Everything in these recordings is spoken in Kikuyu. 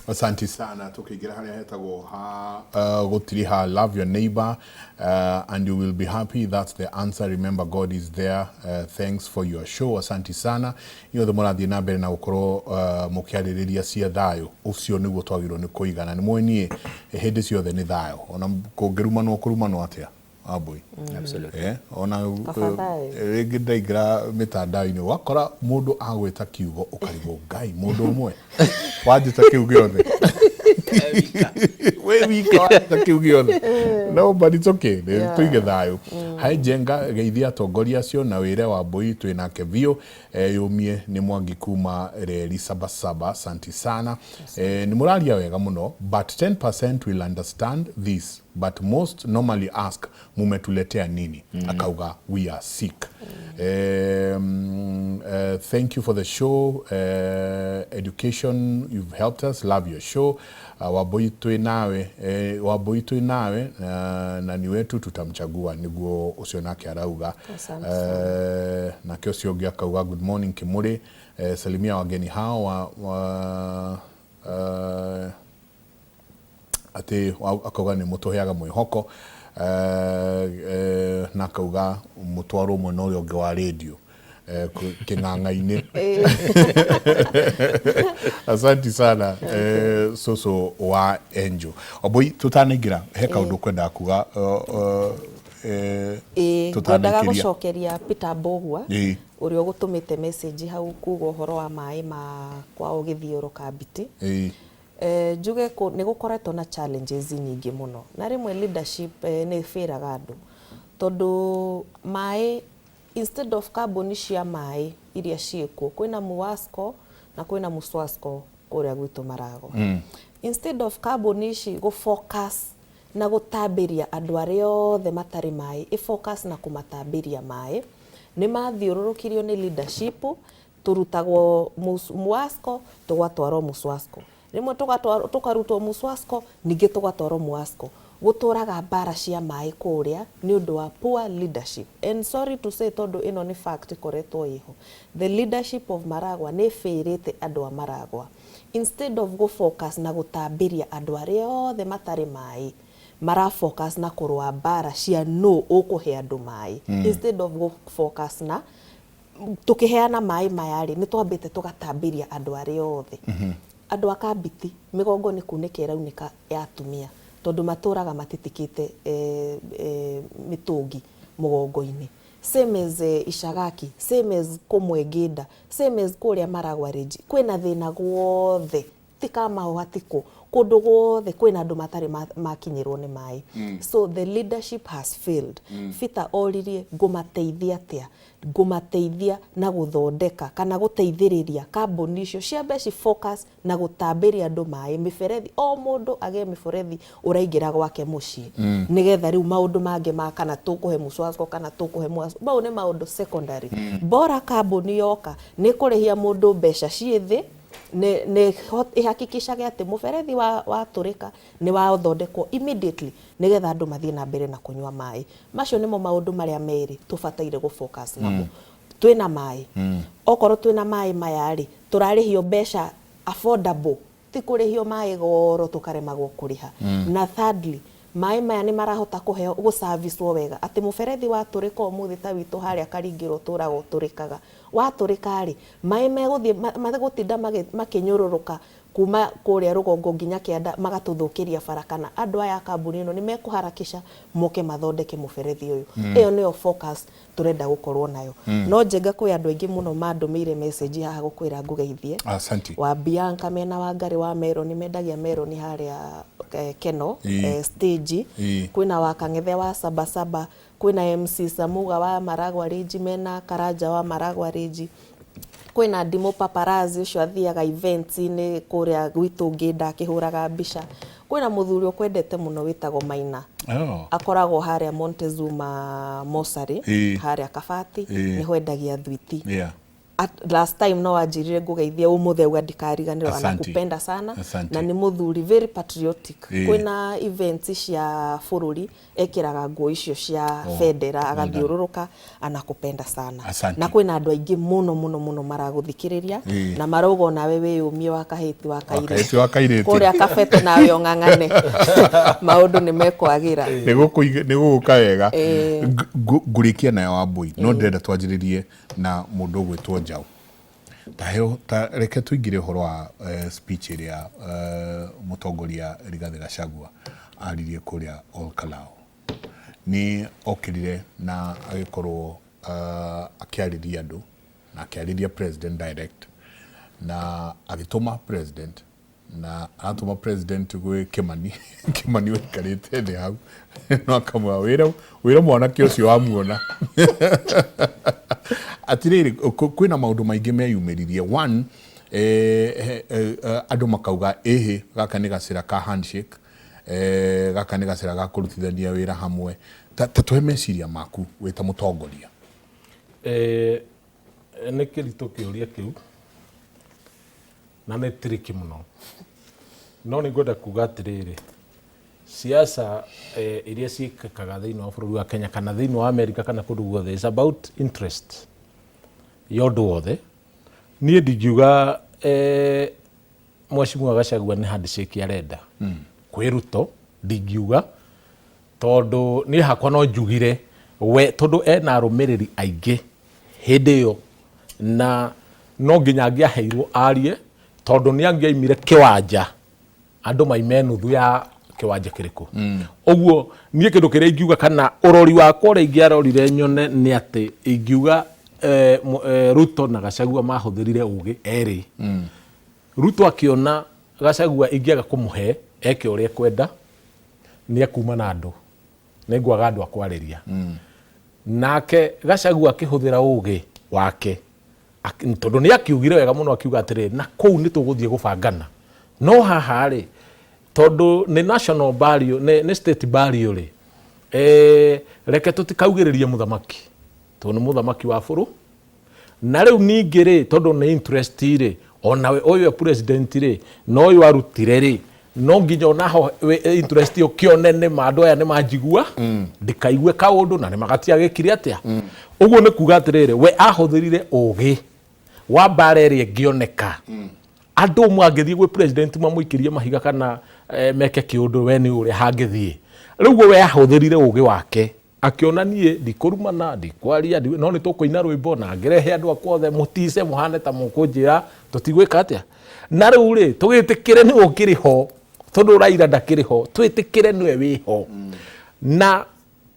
Asanti sana. Tukĩingĩra harĩa hetagwo ha gũtiriha, love your neighbor and you will be happy. That's the answer. Remember, God is there. Thanks for your show. Asanti sana inyuothe mũrathiĩ na mbere na gũkorwo mũkĩarĩrĩria cia thayũ. Ũcio nĩguo twagĩrĩirwo nĩ kũigana nĩ mũĩ niĩ hĩndĩ ciothe nĩ thayũ, ona kũngĩrumanwo kũrumanwo atĩa, Wambui. Absolutely. Ona Baba thayũ. Rĩngĩ ndaingĩra mĩtandao-inĩ wakora mũndũ agwĩta kiugo ũkarigwo, Ngai, mũndũ ũmwe wanjĩta kĩu gĩothe, wĩ wika wanjĩta kĩu gĩothe? No, but it's okay. Nĩ tũige thayũ. Hai Njenga, geithia atongoria acio na wĩre Wambui twĩ nake biũ. Yũmie nĩ Mwangi kuma reri Sabasaba. Asanti sana. Nĩ mũraria wega mũno, but 10% will understand this, but most normally ask, "Mumetuletea nini?" Akauga we are sick. Thank you for the show, education, you've helped us. Love your show. Wambui twĩ nawe, Wambui twĩ nawe, na ni wetu, tutamchagua. Niguo ũcio nake arauga. Asante. Nake ũcio ũngĩ akauga, "Good morning Kimuri, salimia wageni hao wa atĩ akauga nĩ mũtũheaga mwĩhoko, na akauga mũtwarwo mwena ũrĩa ũngĩ wa rĩndio, kĩng'ang'a-inĩ." Asanti sana, cũcũ wa Angel Oboi. Tũtanaingĩra, he kaũndũ kwendaga kuga? Ĩĩ, ngwendaga Tũtanaikĩria. Gũcokeria Peter Mbũgua ũrĩa ũgũtũmĩte message hau kuga ũhoro wa maĩ ma kwao Gĩthiũrũ Kambiti. Njuge nĩ gũkoretwo na challenges nyingĩ mũno, na rĩmwe leadership nĩ ĩbĩraga andũ, tondũ maĩ, instead of kambuni cia maĩ iria ciĩkuo, kwĩna Muwasco na kwĩna Muswasco kũrĩa gwitũ Maragwa, instead of kambuni ici gũ focus na gũtambĩria andũ arĩa othe matarĩ maĩ, ĩ focus na kũmatambĩria maĩ, nĩ mathiũrũrũkirio nĩ leadership. Tũrutagwo Muwasco, tũgatwarwo Muswasco, rĩmwe tũkarutwo Muswasco, ningĩ tũgatwarwo Muwasco. Gũtũraga mbara cia maĩ kũrĩa nĩ ũndũ wa poor leadership, and sorry to say, tondũ ĩno nĩ fact ĩkoretwo ĩho, the leadership of Maragwa nĩ ĩbĩrĩte andũ a Maragwa. Instead of gũ focus na gũtambĩria andũ arĩa othe matarĩ maĩ, mara focus na kũrũa mbara cia nũ ũkũhe andũ maĩ, instead of gũ focus na tũkĩheana maĩ maya rĩ, nĩ twambĩte tũgatambĩria andũ arĩa othe. Andũ a Kambiti mĩgongo nĩ kunĩka ĩraunĩka ya atumia, tondũ matũraga matitikĩte mĩtũngi mũgongo-inĩ, same as Ishagaki, same as kũmwe Ngĩnda, same as kũrĩa Maragwa Range. Kwĩna thĩna guothe, ti Kamahũha, ti kũ, kũndũ guothe kwĩna andũ matarĩ makinyĩrwo nĩ maĩ. So the leadership has failed. Peter oririe ngũmateithia atĩa. Ngũmateithia na gũthondeka kana gũteithĩrĩria kambuni icio ciambe ci focus na gũtambĩria andũ maĩ, mĩberethi, o mũndũ agĩe mĩberethi ũraingĩra gwake mũciĩ, nĩgetha rĩu maũndũ mangĩ ma kana tũkũhe Muswasco kana tũkũhe Muwasco, mau nĩ maũndũ secondary. Bora kambuni yoka nĩ kũrĩhia mũndũ mbeca ciĩ thĩ, nĩ ĩhakikicage atĩ mũberethi watũrĩka nĩ wathondekwo immediately, nĩgetha andũ mathiĩ na mbere na kũnyua maĩ macio. Nĩmo maũndũ marĩa merĩ tũbataire gũ focus namo. Twĩna maĩ, okorwo twĩna maĩ maya rĩ, tũrarĩhio mbeca affordable, ti kũrĩhio maĩ goro tũkaremagwo kũrĩha. Na thirdly, maĩ maya nĩ marahota kũheo gũservicwo wega, atĩ mũberethi watũrĩka ũmũthĩ ta witũ harĩa Karingĩrwo tũraga ũtũrĩkaga, watũrĩka rĩ, maĩ megũthiĩ megũtinda makĩnyũrũrũka kuma kũrĩa rũgongo nginya kĩanda magatũthũkĩria bara, kana andũ aya a kambuni ĩno nĩ mekũharakisha moke mathondeke mũberethi ũyũ? Ĩyo nĩyo focus tũrenda gũkorwo nayo. No Njenga, kwĩ andũ aingĩ mũno mandũmĩire message haha gũkwĩra ngũgeithie. Asante. Wa Bianca mena wa Ngarĩ wa Meroni, mendagia meroni harĩa Keno stage. Kwĩna wa Kang'ethe wa Sabasaba, kwĩna MC Samuga wa Maragwa Ridge, mena Karanja wa Maragwa Ridge, kwĩna Ndimũ Paparazzi, ũcio athiaga events-inĩ kũrĩa gwitũ Ngĩnda akĩhũraga mbica, kwĩna mũthuri ũkwendete mũno wĩtagwo Maina. Oh. Akoragwo harĩa Montezuma Mossary, harĩa Kabati, nĩho endagia thwiti. At last time no wanjĩrire ngũgeithie ũmũthĩ auga ndikariganĩrwo. Asante. Anakupenda sana. Asante. Na nĩ mũthuri very patriotic. Kwĩna events cia bũrũri ekĩraga nguo icio cia bendera Well done. agathiũrũrũka. Anakupenda sana. Asante. Na kwĩna andũ aingĩ mũno mũno mũno maragũthikĩrĩria na marauga onawe wĩyũmie wa kahĩti wa kahĩti wa kairĩtu. Kũrĩa kabete nawe ũng'ang'ane, maũndũ nĩ mekwagĩra. Nĩ gũgũka wega. Ngũrĩkia nayo Wambui, no ndĩrenda twanjĩrĩrie na mũndũ ũgwĩtwo Njaũ. Ta heo ta reke tũingĩre ũhoro wa speech ĩrĩa mũtongoria Rigathĩ Gachagua aririe kũrĩa Ol Kalou. Nĩ okĩrire na agĩkorwo akĩarĩria andũ na akĩarĩria president direct na agĩtũma president na aratũma president gwĩ Kimani. Kimani waikarĩte thĩ hau no akamwĩra wĩre mwanake ũcio wamuona atirĩrĩ kwĩna maũndũ maingĩ meyumĩririe. One, andũ makauga ĩhĩ gaka nĩ gacĩra ka handshake, gaka nĩ gacĩra ga kũrutithania wĩra hamwe. Ta tũhe meciria maku wĩ ta mũtongoria. Nĩ kĩritũ kĩũria kĩu na nĩ tricky mũno, no nĩ ngwenda kuga atĩrĩrĩ, siasa iria ciĩkĩkaga thĩinĩ wa bũrũri wa Kenya kana thĩinĩ wa America kana kũndũ guothe is about interest ya ũndũ wothe. Niĩ ndingiuga Mheshimiwa Gachagua nĩ handshake arenda kwĩ Ruto, ndingiuga, tondũ niĩ hakwa no njugire we tondũ ena arũmĩrĩri aingĩ hĩndĩ ĩyo na no nginya angĩaheirwo arie, tondũ nĩ angĩaimire kĩwanja andũ maime nuthu ya kĩwanja kĩrĩkũ. Ũguo niĩ kĩndũ kĩrĩa ingiuga kana ũrori wakwa ũrĩa ingĩarorire nyone nĩ atĩ ingiuga Ruto na Gachagua mahũthĩrire ũgĩ erĩ. Ruto akĩona Gachagua ingĩaga kũmũhe eke ũrĩa ekwenda nĩ ekuma na andũ, nĩ ngwaga andũ a kwarĩria. Nake Gachagua akĩhũthĩra ũgĩ wake, tondũ nĩ akiugire wega mũno, akiuga atĩrĩrĩ, na kũu nĩ tũgũthiĩ gũbangana, no haha rĩ, tondũ nĩ national burial, nĩ state burial rĩ, reke tũtikaugĩrĩrie mũthamaki tondũ nĩ mũthamaki wa bũrũ. Na rĩu ningĩ rĩ, tondũ nĩ interest rĩ, onawe ũyũ e president rĩ, na ũyũ arutire rĩ, no nginya onaho interest ũkĩone nĩ ma andũ aya nĩ manjigua ndikaigue kaũndũ na nĩ magatiagĩkire atĩa. Ũguo nĩ kuga atĩrĩrĩ, we ahũthĩrire ũgĩ wa mbara ĩrĩa ĩngĩoneka andũ mangĩthiĩ gwĩ president mamũikĩrie mahiga kana meke kĩũndũ, we nĩ ũrĩa hangĩthiĩ. Rĩu we ahũthĩrire ũgĩ wake akiona niĩ ndikũrumana, ndikwaria, no nĩ tũkũina rwĩmbo na ngĩrehe andũ akwa othe mũtice mũhane ta mũkũnjĩra tũtigwĩka atĩa. Na rĩu rĩ, tũgĩtĩkĩre nĩwe ũkĩrĩ ho, tondũ Raila ndakĩrĩ ho, twĩtĩkĩre nĩwe wĩ ho. Na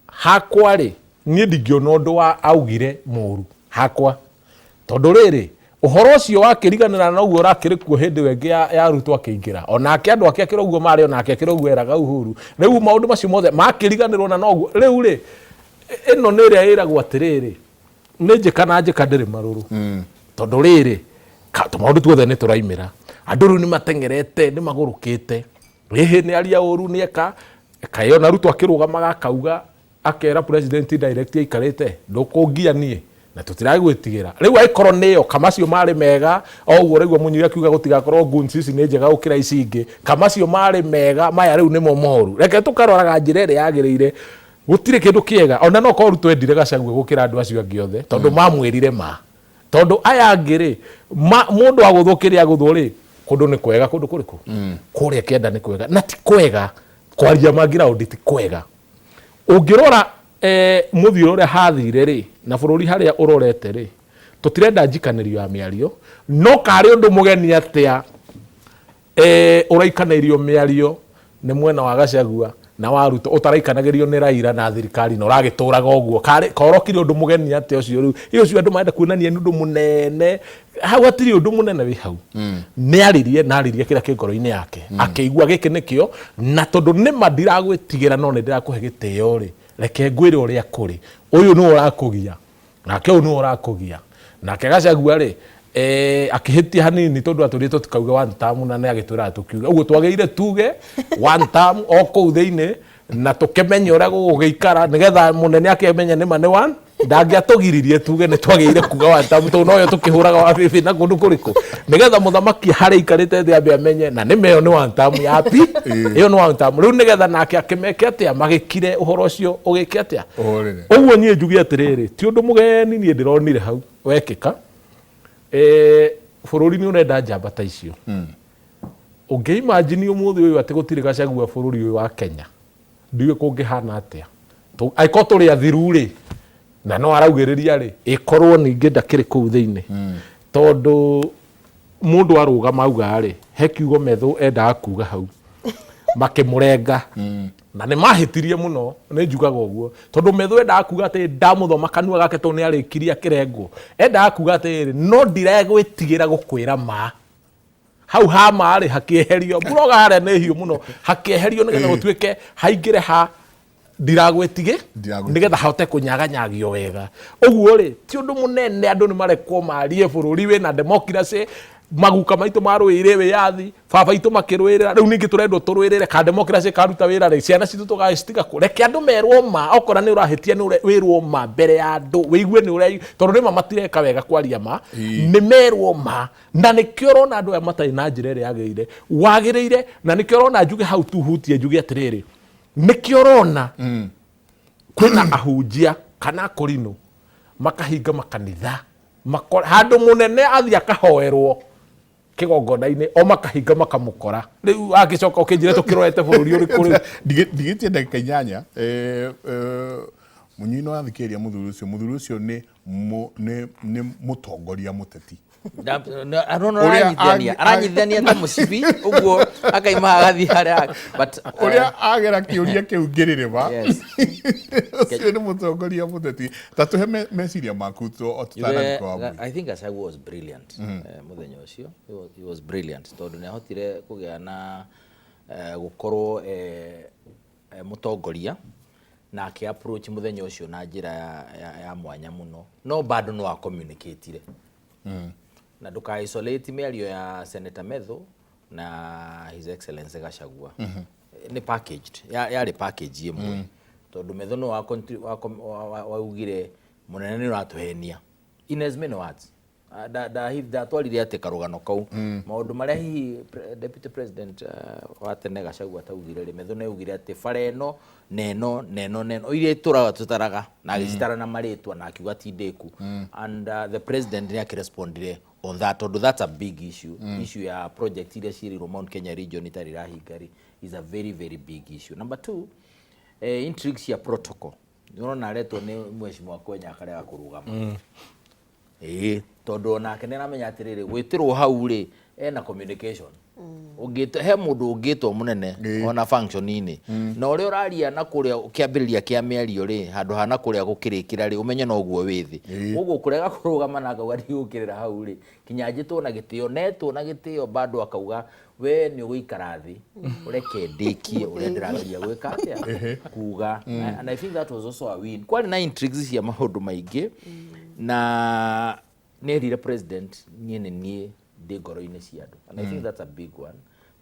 hakwa rĩ, niĩ ndingĩona ũndũ wa augire mũru hakwa, tondũ rĩrĩ ũhoro ũcio wakĩriganĩra noguo ũrakĩrĩ kuo hĩndĩ ĩyo ĩngĩ ya Ruto akĩingĩra, onake andũ ake akĩrĩ ũguo marĩ, onake akĩrĩ ũguo eraga Uhuru. Rĩu maũndũ macio mothe makĩriganĩrwo na noguo rĩu rĩ, ĩno nĩ ĩrĩa ĩragwo atĩrĩrĩ, nĩ njĩka na njĩka ndĩrĩ marũrũ. Tondũ rĩrĩ, tũmaũndũ tuothe nĩ tũraimĩra, andũ rĩu nĩ mateng'erete, nĩ magũrũkĩte, ĩhĩ nĩ aria ũru, nĩ eka kaĩ. Ona Ruto akĩrũgamaga akauga akera president direct aikarĩte, ndũkũngia niĩ na tũtiragwĩtigĩra. Rĩu angĩkorwo nĩyo kamacio marĩ mega o ũguo ũraigua Mũnyuri akiuga gũtigakorwo goons ici nĩ njega gũkĩra ici ingĩ, kamacio marĩ mega, maya rĩu nĩmo moru. Reke tũkaroraga njĩra ĩrĩa yagĩrĩire, gũtirĩ kĩndũ kĩega. Ona no korwo Ruto endire Gachagua gũkĩra andũ acio angĩ othe, tondũ mamwĩrire ma, tondũ aya angĩ rĩ, mũndũ agũthwo kĩrĩa agũthwo rĩ, kũndũ nĩ kwega, kũndũ kũrĩkũ kũrĩa kĩanda nĩ kwega na ti kwega kwaria ma ground ti kwega. Ũngĩrora mũthiĩre ũrĩa hathire rĩ, na bũrũri harĩa ũrorete rĩ, tũtirenda njikanĩrio ya mĩario, no karĩ ũndũ mũgeni atĩa ũraikanĩirio mĩario nĩ mwena wa Gachagua na wa Ruto ũtaraikanagĩrio nĩ Raila na thirikari na ũragĩtũraga ũguo, korokire ũndũ mũgeni atĩa ũcio? Rĩu ĩ ũcio andũ marenda kuonania nĩ ũndũ mũnene, hau hatirĩ ũndũ mũnene wĩ hau. Nĩ aririe na aririe kĩrĩa kĩ ngoro-inĩ yake, akĩigua gĩkĩ nĩkĩo, na tondũ nĩma ndiragwĩtigĩra no nĩ ndĩrakũhe gĩtĩo rĩ, reke ngwĩre ũrĩa kũrĩ, ũyũ nĩwe ũrakũgia nake ũyũ nĩwe ũrakũgia. Nake Gachagua rĩ, akĩhĩtia hanini tondũ atũrire tũtikauge one term, na nĩ agĩtwĩraga tũkiuge ũguo twagĩrĩire tuge one term o kũu thĩinĩ na tũkĩmenye ũrĩa gũgũgĩikara nĩgetha mũnene akĩmenye nĩma nĩ one. Ndangĩatũgiririe tuge nĩ twagĩrĩire kuga one term, tondũ noyo tũkĩhũraga wa bĩbĩ na kũndũ kũrĩkũ, nĩgetha mũthamaki harĩa aikarĩte thĩ ambe amenye na nĩma ĩyo nĩ one term yapi, ĩyo nĩ one term. Rĩu nĩgetha nake akĩmeke atĩa, magĩkire ũhoro ũcio ũgĩke atĩa. Ũhorere. Ũguo niĩ njuge atĩrĩrĩ, ti ũndũ mũgeni niĩ ndĩronire hau wekĩka. Bũrũri nĩ ũrenda njamba ta icio. Ũngĩ imagine ũmũthĩ ũyũ atĩ gũtirĩ Gachagua bũrũri ũyũ wa Kenya, ndiũĩ kũngĩhana atĩa. Angĩkorwo tũrĩ athiru rĩ, na no araugĩrĩria rĩ, ĩkorwo ningĩ ndakĩrĩ kũu thĩinĩ, tondũ mũndũ arũgama auga rĩ, he kiugo Methu endaga kuga hau, makĩmũrenga, na nĩ mahĩtirie mũno. Nĩ njugaga ũguo tondũ Methu endaga kuga atĩ ndamũthoma kanua gake, tondũ nĩ arĩkirie akĩrengwo. Endaga kuga atĩrĩrĩ, no ndiregwĩtigĩra gũkwĩra ma. Hau ha ma rĩ, hakĩeherio mburoga harĩa nĩ hiũ mũno, hakĩeherio nĩgetha gũtuĩke haingĩre ha ndiragwĩtigĩ, Ndiragwĩtigĩ. Nĩgetha hahote kũnyaganyagio wega. Ũguo rĩ, ti ũndũ mũnene, andũ nĩ marekwo marie. Bũrũri wĩna democracy, maguka maitũ marũĩire wĩyathi, baba itũ makĩrũĩrĩra, rĩu ningĩ tũrendwo tũrũĩrĩre ka democracy karuta wĩra rĩ, ciana citũ tũgacitiga kũ? Reke andũ merwo ma, okorwo nĩ ũrahĩtia nĩ wĩrwo ma mbere ya andũ, wĩigue nĩ ũrĩa, tondũ rĩmwe matireka wega kwaria ma. Nĩ merwo ma, na nĩkĩo ũrona andũ aya matarĩ na njĩra ĩrĩa yagĩrĩire wagĩrĩire, na nĩkĩo ũrona njuge hau tu hutie njuge atĩrĩrĩ, nĩkĩo ũrona kwĩna ahunjia kana akorinũ makahinga makanitha, handũ mũnene athiĩ akahoerwo kĩgongona-inĩ, o makahinga makamũkora. Rĩu agĩcoka ũkĩnjĩra tũkĩrorete bũrũri ũrĩkũ rĩu? Ndigĩtie ndagĩka 8. Mũnyui no athikĩrĩria mũthuri ũcio. Mũthuri ũcio nĩ mũtongoria mũteti. Arona. Ũrĩa Aranyitithania, aranyitithania ta mũcibi ũguo, akaima agathiĩ harĩa, but Ũrĩa agera kĩũria kĩu ngĩrĩrĩma. Ũcio nĩ mũtongoria mũteti. Ta tũhe meciria maku tũtanathiĩ kwa Wambui. I think Gachagua was brilliant mũthenya ũcio. He was brilliant tondũ nĩ ahotire kũgĩa na gũkorwo mũtongoria na akĩ approach mũthenya ũcio na njĩra ya mwanya mũno, no bado no acommunicatire na ndũka isolate mĩario ya Senator Methu na His Excellency Gachagua. Nĩ packaged, yarĩ package ĩmwe, tondũ Methu no waugire mũnene nĩ ũratũhenia in as many words. Ah, ndatwarire atĩ karũgano kau maũndũ marĩa hihi deputy president wa tene Gachagua ataugire rĩ, Methu nĩ augire atĩ bara ĩno na ĩno na ĩno na ĩno iria itũraga tũtaraga, na agĩcitara na marĩtwa na akiuga ti ndĩku, and the president nĩ akĩrespondire on that, tondũ that's a big issue. Issue ya project iria ciĩrĩirwo Mount Kenya region itarĩ irahinga rĩ, is a very very big issue. Number two, intrigue cia protocol, nĩ ũrona aretwo nĩ mheshimiwa Kwenya akarega kũrũgama. Ĩĩ, tondũ onake nĩ aramenya atĩrĩrĩ, gwĩtĩrwo hau rĩ, ena communication. Ũngĩtwo he mũndũ ũngĩtwo mũnene ona function-inĩ, na ũrĩa ũraria na kũrĩa kĩambĩrĩria kĩa mĩario rĩ, handũ ha na kũrĩa gũkĩrĩkĩra rĩ, ũmenye noguo wĩ thĩ. Koguo kũrega kũrũgama na akauga ndigũkĩrĩra hau rĩ, kinya njĩtwo na gĩtĩo netwo na gĩtĩo, bado akauga we nĩ ũgũikara thĩ ũreke ndĩkie ũrĩa ndĩrageria gwĩka atĩa kuga. And I think that was also a win. Kwarĩ na intrigues cia maũndũ maingĩ, na nĩ erire president niĩ nĩ niĩ ndĩ ngoro-inĩ cia andũ, and I think that's a big one,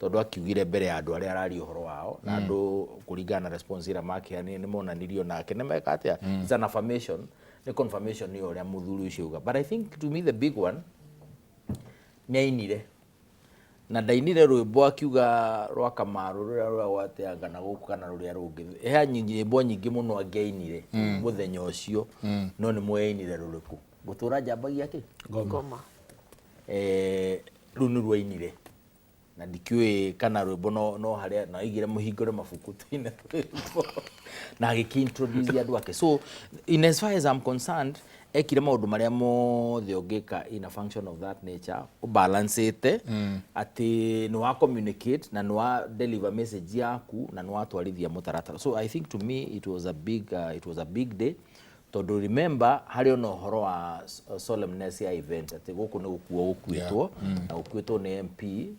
tondũ akiugire mbere ya andũ arĩa araria ũhoro wao, na andũ kũringana na response ĩrĩa makĩheanire nĩ monanirio nake nĩ meka atĩa. It's an affirmation, nĩ confirmation ya ũrĩa mũthuri ũcio auga. But I think to me the big one nĩ ainire, na ndainire rwĩmbo akiuga rwa Kamaru rũrĩa rũragwateanga na gũkũ kana rũrĩa rũngĩ. He nyĩmbo nyingĩ mũno angĩainire mũthenya ũcio, no nĩ mwainire rũrĩkũ? Ngũtũra njambagia kĩ Ngoma. Rũu nĩruo ainire, na ndikĩũĩ kana rwĩmbo no harĩa na aigire mũhingũre mabuku tũine rwĩmbo na agĩkĩ introduce andũ ake. So in as far as I'm concerned, ekire maũndũ marĩa mothe ũngĩka in a function of that nature, ũbalancĩte atĩ nĩ wa communicate na nĩ wa deliver message yaku na nĩ watwarithia mũtaratara. So I think to me it was a big day, tondũ remember harĩ ona ũhoro wa solemnness ya event, atĩ gũkũ nĩ gũkuo gũkuĩtwo na gũkuĩtwo nĩ MP,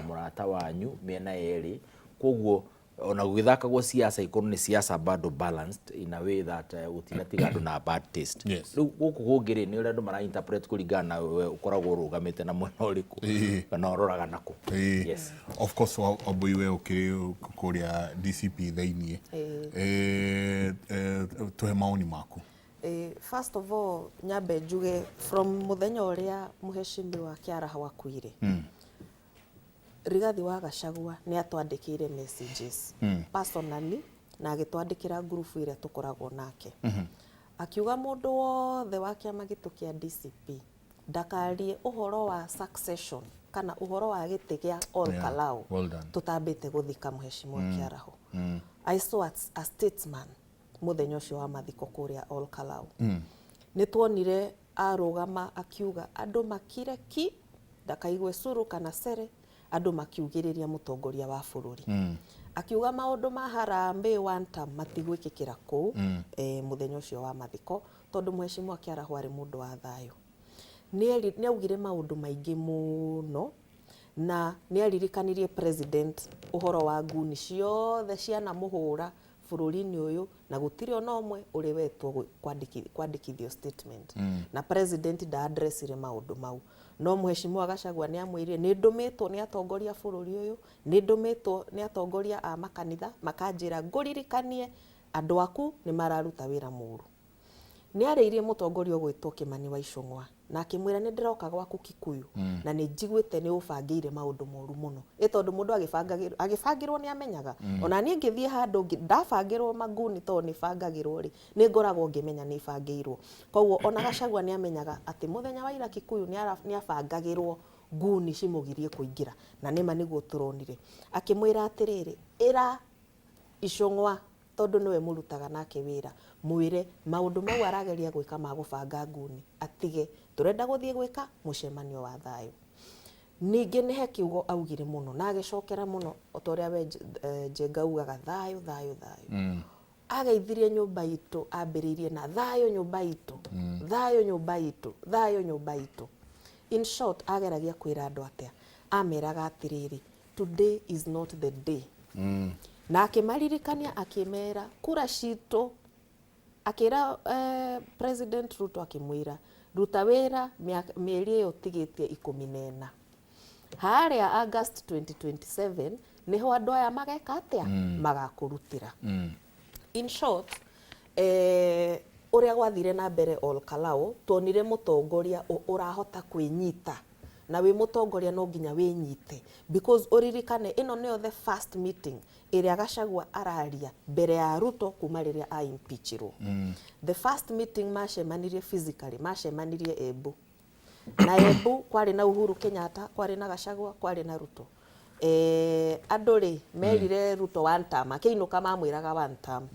mũrata wanyu mĩena yerĩ. Koguo ona gũgĩthakagwo siasa, ikorwo nĩ siasa bado balanced in a way that gũtinatiga andũ na bad taste. Rĩu gũkũ kũngĩ rĩ, nĩ ũrĩa andũ mara interpret kũringana na we ũkoragwo ũrũgamĩte na mwena ũrĩkũ kana ũroraga nakũ. Yes. Of course, Wambui, we ũkĩrĩ kũrĩa DCP thĩiniĩ. Tũhe maoni maku. First of all, nyambe njuge from muthenya uria muheshimiwa Kiaraho akuire, Rigathi wa Gachagua nĩ atwandĩkĩire messages personally na agĩtwandĩkĩra ngurubu ĩrĩa tũkoragwo nake, akiuga mũndũ wothe wa kĩama gitũ kĩa DCP ndakarie ũhoro wa succession kana ũhoro wa gĩtĩ gĩa Ol Kalou well done. Tutambĩte gũthika mheshimiwa Kiaraho. I saw a statesman mũthenya ũcio wa mathiko kũrĩa Ol Kalou. Nĩ tuonire arũgama akiuga andũ makire ki, ndakaigue curu kana cere, andũ makiugĩrĩria mũtongoria wa bũrũri. Akiuga maũndũ ma harambee one term matigwĩkĩkĩra kũu mũthenya ũcio wa mathiko, tondũ mheshimiwa Kiaraho arĩ mũndũ wa thayũ. Nĩ augire maũndũ maingĩ mũno na nĩ aririkanirie president ũhoro wa nguni ciothe cianamũhũra bũrũri-inĩ ũyũ, na gũtirĩ ona ũmwe ũrĩ wetwo kwandĩkithio statement. Na president nda-addressire maũndũ mau, no mheshimiwa Gachagua nĩ amwĩrire, nĩ ndũmĩtwo nĩ atongoria bũrũri ũyũ, nĩ ndũmĩtwo nĩ atongoria a makanitha, makanjĩra ngũririkanie andũ aku nĩ mararuta wĩra mũru. Nĩ arĩirie mũtongoria ũgwĩtwo Kimani wa Ichung'wa na akĩmwĩra, nĩ ndĩroka gwaku Kikuyu na nĩ njiguĩte nĩ ũbangĩire maũndũ moru mũno. Ĩ tondũ mũndũ agĩbangĩrwo nĩ amenyaga. Ona niĩ ngĩthiĩ handũ ndabangĩrwo manguni, tondũ nĩ bangagĩrwo rĩ, nĩ ngoragwo ngĩmenya nĩ bangĩirwo. Koguo ona Gachagua nĩ amenyaga atĩ mũthenya wa ira Kikuyu nĩ abangagĩrwo nguni cimũgirie kũingĩra, na nĩma nĩguo tũronire. Akĩmwĩra atĩrĩrĩ, ĩra Ichung'wa, tondũ nĩwe mũrutaga nake wĩra, mwĩre maũndũ mau arageria gwĩka ma gũbanga nguni atige, tũrenda gũthiĩ gwĩka mũcemanio wa thayũ. Ningĩ nĩ he kiugo augire mũno na agĩcokera mũno, o ta ũrĩa we Njenga ugaga, thayũ, thayũ, thayũ. Ageithirie nyũmba itũ, ambĩrĩirie na thayũ nyũmba itũ, thayũ nyũmba itũ, thayũ nyũmba itũ. In short, ageragia kwĩra andũ atĩa? Ameraga atĩrĩrĩ, today is not the day. Na akĩmaririkania, akĩmera kura citũ, akĩra President Ruto, akĩmwĩra ruta wĩra mĩeri ĩyo ũtigĩtie 14 harĩa August 2027 nĩho andũ aya mageka atĩa, magakũrutĩra. In short, ũrĩa gwathire na mbere Ol Kalou, tuonire mũtongoria ũrahota kwĩnyita, na wĩ mũtongoria no nginya wĩnyite, because ũririkane ĩno nĩyo the first meeting ĩrĩa Gachagua araria mbere ya Ruto kuma rĩrĩa a impeachirwo. The first meeting macemanirie physically, macemanirie Embu, na Embu kwarĩ na Uhuru Kenyatta, kwarĩ na Gachagua, kwarĩ na Ruto. Andũ rĩ merire Ruto one term, akĩinũka mamwĩraga one term,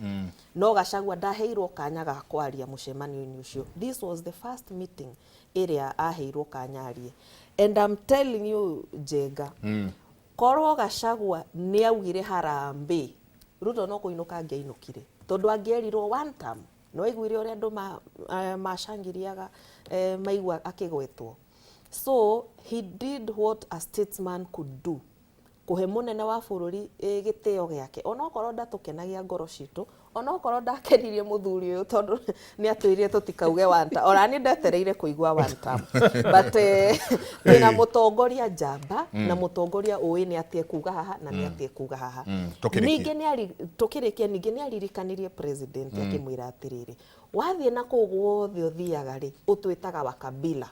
no Gachagua ndaheirwo kanya ga kwaria mũcemanio-inĩ ũcio. This was the first meeting ĩrĩa aheirwo kanya arie, and I'm telling you, Njenga, korwo Gachagua nĩ augire harambee, Ruto no kũinũka angĩainũkire, tondũ angĩerirwo one term. No aiguire ũrĩa andũ macangiriaga maigua akĩgwetwo. So he did what a statesman could do, kũhe mũnene wa bũrũri gĩtĩo gĩake, onokorwo ndatũkenagia ngoro citũ, onokorwo ndakenirie mũthuri ũyũ, tondũ nĩ atwĩrire tũtikauge one term. Ona niĩ ndetereire kũigua one term, but twĩna mũtongoria njamba na mũtongoria ũĩ nĩ atĩ ekuga haha na nĩ atĩ ekuga haha. Tũkĩrĩkia. Ningĩ nĩ tũkĩrĩkia, ningĩ nĩ aririkanirie president, akĩmwĩra atĩrĩrĩ, wathiĩ na kũu guothe ũthiaga rĩ, ũtwĩtaga wa kabila,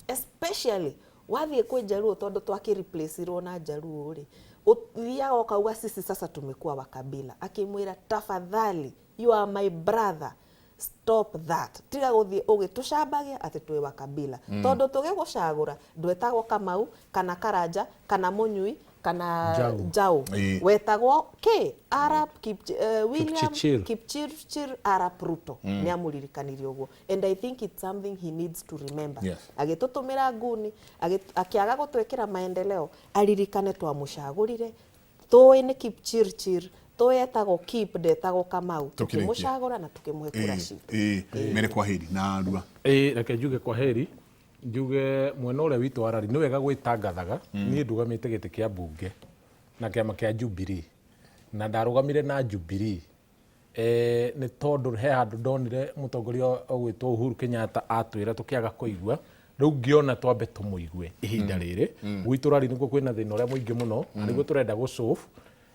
especially wathiĩ kwĩ Jaluo, tondũ twakĩreplaceirwo na Jaluo rĩ, ũthiaga ũkauga sisi sasa tumekuwa wa kabila. Akĩmwĩra, tafadhali, you are my brother, stop that, tiga gũthiĩ ũgĩtũcambagia atĩ twĩ wa kabila, tondũ tũgĩgũcagũra ndwetagwo Kamau kana Karanja kana Mũnyui kana Njau. Njau. Wetagwo K Arap William Kipchirchir. Kipchirchir Arap Ruto. Nĩ amũririkanirie ũguo, and I think it's something he needs to remember. Agĩtũtũmĩra nguni, akĩaga gũtwĩkĩra maendeleo, aririkane twamũcagũrire tũĩ nĩ Kipchirchir, tũĩ etagwo Kip, ndetagwo Kamau. Tũkĩrĩkia. Tũkĩmũcagũra na tũkĩmũhe kura citũ. Ĩĩ, mere kwa heri na rua. Ĩĩ, reke njuge kwa heri, njuge mwena ũrĩa witũ wa rari nĩ wega gwĩtangathaga. Niĩ ndugamĩte gĩtĩ kĩa mbunge na kĩama kĩa Jubilee, na ndarũgamire na Jubilee nĩ tondũ he handũ ndonire mũtongoria ũgwĩtwo Uhuru Kenyatta atwĩra tũkĩaga kũigua. Rĩu ngĩona twambe tũmũigue ihinda rĩrĩ. Gwitũ rari nĩkuo kwĩna thĩna ũrĩa mũingĩ mũno, na nĩguo tũrenda gũ solve.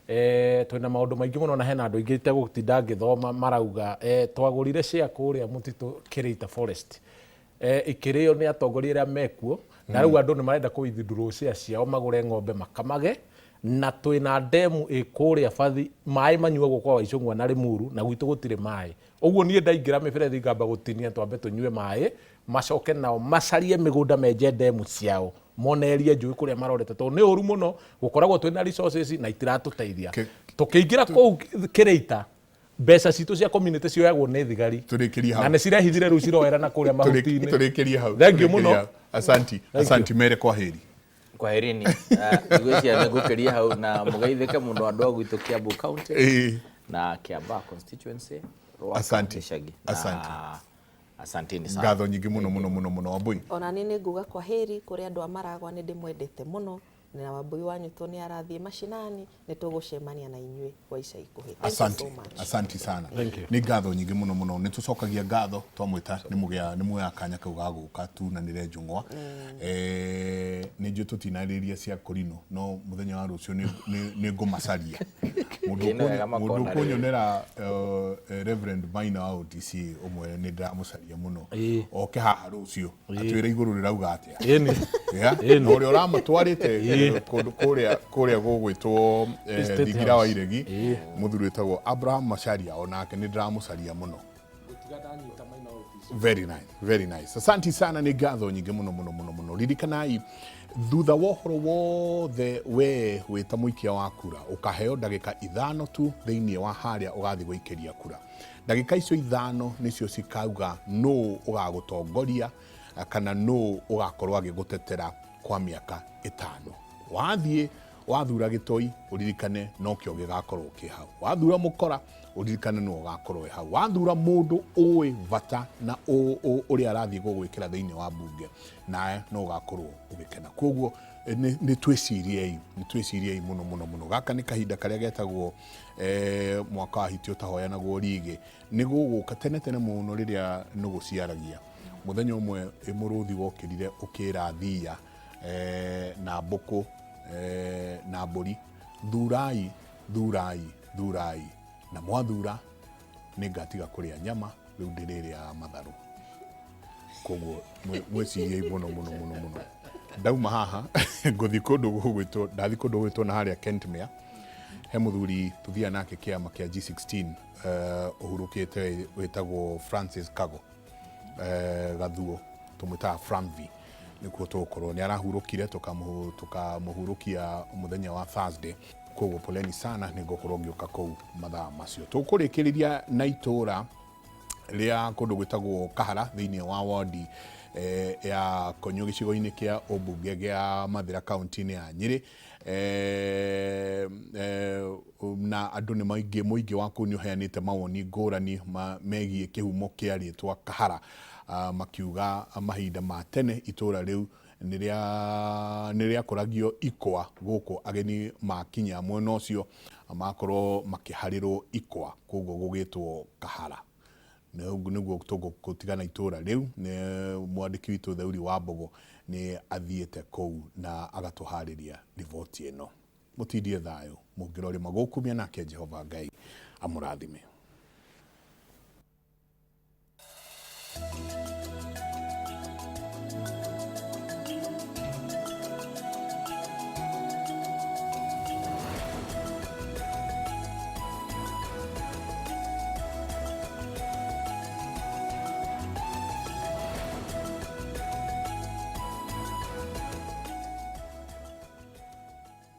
Twĩna maũndũ maingĩ mũno na hena andũ aingĩ itegũtinda ngĩthoma marauga twagũrire share kũrĩa mũtitũ Kĩrĩita Forest, ikĩrĩo nĩ atongoria arĩa mekuo, na rĩu andũ nĩ marenda kũ withdraw share ciao magũre ng'ombe makamage, na twĩna ndemu ĩ kũrĩa bathi, maĩ manyuagwo kwa Waicũng'wa na Rĩmuru, na gwitũ gũtirĩ maĩ. Ũguo niĩ ndaingĩra mĩberethi ngamba gũtinia twambe tũnyue maĩ, macoke nao macarie mĩgũnda menje ndemu ciao, monerie njũĩ kũrĩa marorete, tondũ nĩ ũru mũno gũkoragwo twĩna resources na itiratũteithia. Tũkĩingĩra kũu Kĩrĩita, mbeca citũ cia community cioyagwo nĩ thigari. Tũrĩkĩrie hau. Na nĩ cirehithire rĩu ciroera na kũrĩa mahuti-inĩ. Tũrĩkĩrie hau. Thank you mũno. Tũrĩkĩrie hau. Asanti. Asanti, mere kwa heri. Kwaherini. Ngwĩciria nĩ ngũkĩria hau na mũgeithĩke mũno andũ a gwitũ Kiambu County na Kiambaa constituency, Rwaka, Asante. Gĩcagi. Asante. Na asanteni sana. Ngatho nyingĩ mũno mũno mũno mũno, Wambui. Ona niĩ nĩ nguga kwa heri kũrĩ andũ a Maragwa, nĩ ndĩmwendete mũno, na Wambui wanyu to nĩ arathiĩ macinani, nĩ tũgũcemania na inyuĩ kwa ica ikuhĩ. Thank you Asanti. so much. Asanti sana. Thank you. Nĩ ngatho nyingĩ mũno mũno, nĩ tũcokagia ngatho twamwĩta nĩ mũgĩa nĩ muoya kanya kau ga gũka tunanĩre njũng'wa. Nĩ njũĩ tũtinarĩria cia kũrinũ, no mũthenya wa rũciũ nĩ ngũmacaria mũndũ. Ĩĩ, nĩ wega Mũndũ makona rĩu. ũkũnyonera Reverend Maina wa OTC ũmwe nĩ ndĩramũcaria mũno oke haha rũciũ atwĩre igũrũ rĩrauga atĩa. Ĩni. Yeah? Na ũrĩa ũramatwarĩte kũndũ kũrĩa gũgwĩtwo State thingira wa House. Iregi, mũthuri wĩtagwo Abraham Macharia, onake nĩ ndĩramũcaria mũno. Very nice, very nice. Asante sana, nĩ ngatho nyingĩ mũno mũno mũno mũno. Ririkanai thutha wa ũhoro wothe, we wĩta mũikia wa kura ũkaheo ndagĩka 5 tu thĩinĩ wa harĩa ũgathiĩ gũikĩria kura. Ndagĩka icio 5 nĩcio cikauga nũ ũgagũtongoria kana nũ ũgakorwo agĩgũtetera kwa mĩaka 5. Wathiĩ wathura gĩtoi, ũririkane nokĩo gĩgakorwo kĩ hau. Wathura mũkora, ũririkane no ũgakorwo wĩ hau. Wathura mũndũ ũĩ bata na ũrĩa arathiĩ gũgwĩkĩra thĩinĩ wa mbunge, nawe no ũgakorwo ũgĩkena. Koguo nĩ twĩciriei, nĩ twĩciriei mũno mũno mũno. Gaka nĩ kahinda karĩa getagwo mwaka wa hiti ũtahoyanagwo rigĩ. Nĩ gũgũka tene tene mũno rĩrĩa nũgũ ciaragia. Mũthenya ũmwe mũrũthi wokĩrire ũkĩra thiia na mbũkũ na mbũri, thurai, thurai, thurai, na mwathura nĩ ngatiga kũrĩa nyama, rĩu ndĩrĩrĩaga matharũ. Koguo mwĩciriei mũno mũno mũno mũno. Ndauma haha ngũthiĩ kũndũ gũgwĩtwo, ndathiĩ kũndũ gũgwĩtwo na harĩa Kentmere, he mũthuri tũthiaga nake kĩama kĩa G16 ũhurũkĩte wĩtagwo Francis Kago Gathuo, tũmwĩtaga Framvi, nĩkuo tũgũkorwo. Nĩ arahurũkire, tũkamũhurũkia mũthenya wa Thursday. Koguo poleni sana, nĩ ngũkorwo ngĩũka kũu mathaa macio. Tũkũrĩkĩrĩria na itũra rĩa kũndũ gwĩtagwo Kahara thĩinĩ wa wodi ya Konyo gĩcigo-inĩ kĩa ũmbunge gĩa Mathĩra kaunti-inĩ ya Nyĩrĩ. Na andũ nĩ maingĩ, mũingĩ wa kũu nĩ ũheanĩte mawoni ngũrani megiĩ kĩhumo kĩa rĩtwa Kahara, makiuga mahinda ma tene itũra rĩu nĩ rĩakũragio ikwa gũkũ, ageni makinya mwena ũcio makorwo makĩharĩrwo ikwa, koguo gũgĩtwo Kahara. Nĩguo tũgũtigana itũra rĩu. Nĩ mwandĩki witũ Theuri wa Mbogo nĩ athiĩte kũu na agatũharĩria riboti ĩno. Mũtindie thayũ, mũngĩrorĩma gũkumia nake Jehova Ngai amũrathime.